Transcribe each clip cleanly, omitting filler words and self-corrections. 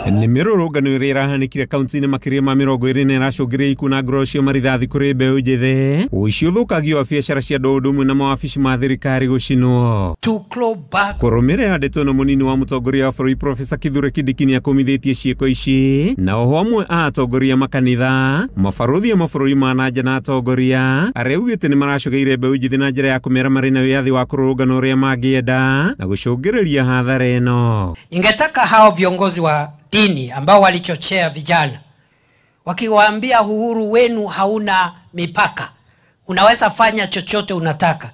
Nĩ mĩrũrũngano ĩrĩa ĩrahanĩkire kaunti-inĩ makĩria ma 20 na ĩracũngĩrĩria ikuũ na nguraro cia marithathi kũrĩ mbeũ njĩthĩ. Ũici ũthũkagia wa biacara cia andũ ũndũ ũmwe na mawabici ma thirikari gũcinwo. To claw back. Kũrũmĩrĩra ndeto ĩno mũnini wa mũtongoria wa bũrũri Profesa Kithure Kindiki nĩakũmithĩtie ciĩko ici na oho amwe a atongoria makanitha, mabarũthi a mabũrũri ma na nja na atongoria arĩa augĩte nĩmaracũgĩire mbeũ njĩthĩ na njĩra ya kũmera marĩ na wĩyathi wa kũrũrũngana ũrĩa mangĩenda na gũcũngĩrĩria hathara ĩno. Ningetaka hao viongozi wa dini ambao walichochea vijana wakiwaambia uhuru wenu hauna mipaka, unaweza fanya chochote unataka,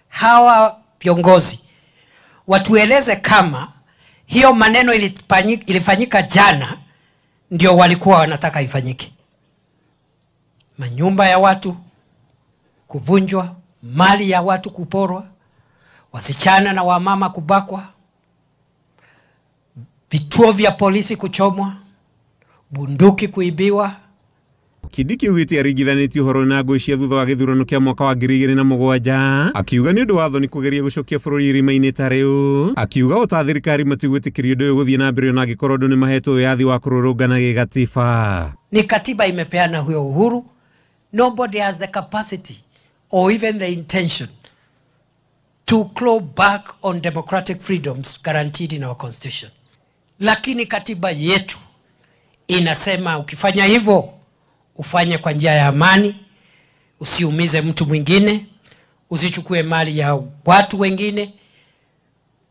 hawa viongozi watueleze kama hiyo maneno ilifanyika jana ndio walikuwa wanataka ifanyike. Manyumba ya watu kuvunjwa, mali ya watu kuporwa, wasichana na wamama kubakwa, vituo vya polisi kuchomwa, bunduki kuibiwa. Kindiki augĩte aringithanĩtie ũhoro na ngũĩ cia thutha wa gĩthurano kĩa mwaka wa 2007, akiuga nĩ ũndũ wa thoni kũgeria gũcokia bũrũri irima-inĩ ta rĩu, akiuga o ta thirikari matigwĩtĩkĩria ũndũ ũyũ gũthiĩ na mbere ona angĩkorwo andũ nĩmahetwo wĩyathi wa kũrũrũngana gĩgatiba. Ni katiba imepeana huyo uhuru. Nobody has the capacity or even the intention to claw back on democratic freedoms guaranteed in our constitution. Lakini katiba yetu inasema ukifanya hivyo ufanye kwa njia ya amani, usiumize mtu mwingine, usichukue mali ya watu wengine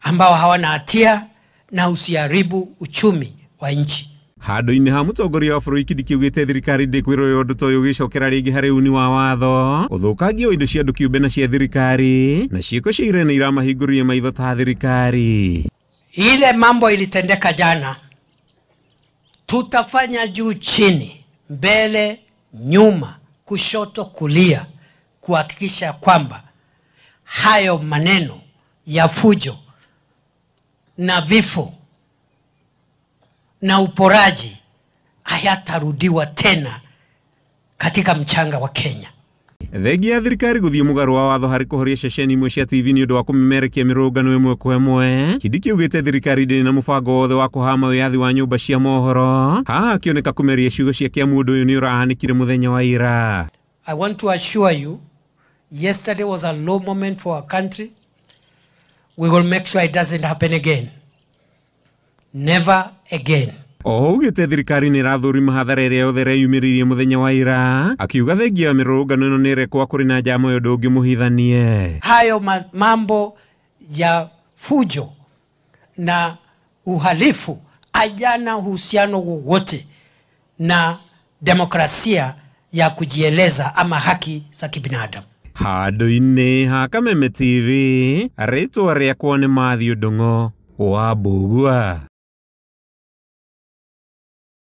ambao hawana hatia, na usiharibu uchumi wa nchi. Handũ-inĩ ha mũtongoria wa bũrũri Kindiki augĩte thirikari ndĩkwĩrorera ũndũ ta ũyũ ũgĩcokera rĩngĩ harĩ uni wa watho, ũthũkangia wa indo cia andũ kĩũmbe na cia thirikari, na ciĩko cia irene iramahingũrire maitho ta thirikari. Ile mambo ilitendeka jana, tutafanya juu chini, mbele nyuma, kushoto kulia, kuhakikisha kwamba hayo maneno ya fujo na vifo na uporaji hayatarudiwa tena katika mchanga wa Kenya. Thengia ya thirikari gũthiĩ mũgarũ wa watho harĩ kũhoria ceceni imwe cia TV nĩ ũndũ wa kũmemerekia mĩrũrũngano ĩmwe kwa ĩmwe. Kindiki augĩte thirikari ndĩrĩ na mũbango wothe wa kũhama wĩyathi wa nyũmba cia mohoro, haha akĩoneka kũmeria ciugo cia kĩamu ũndũ ũyũ nĩ ũrahanĩkire mũthenya wa ira. I want to assure you, yesterday was a low moment for our country. We will make sure it doesn't happen again. Never again. Oho augĩte thirikari nĩ ĩrathũrima hathara ĩrĩa yothe ĩreyumĩririe mũthenya wa ira, akiuga thengia ya mĩrũrũngano ĩno nĩ ĩrekwo kũrĩ na njama ĩyo ndũngĩmũhithanie. Hayo mambo ya fujo na uhalifu hayana uhusiano wowote na demokrasia ya kujieleza ama haki za kibinadamu. Handũ-inĩ ha Kameme TV, rĩtwa rĩakwa nĩ Matthew Ndung'u wa Mbũgua.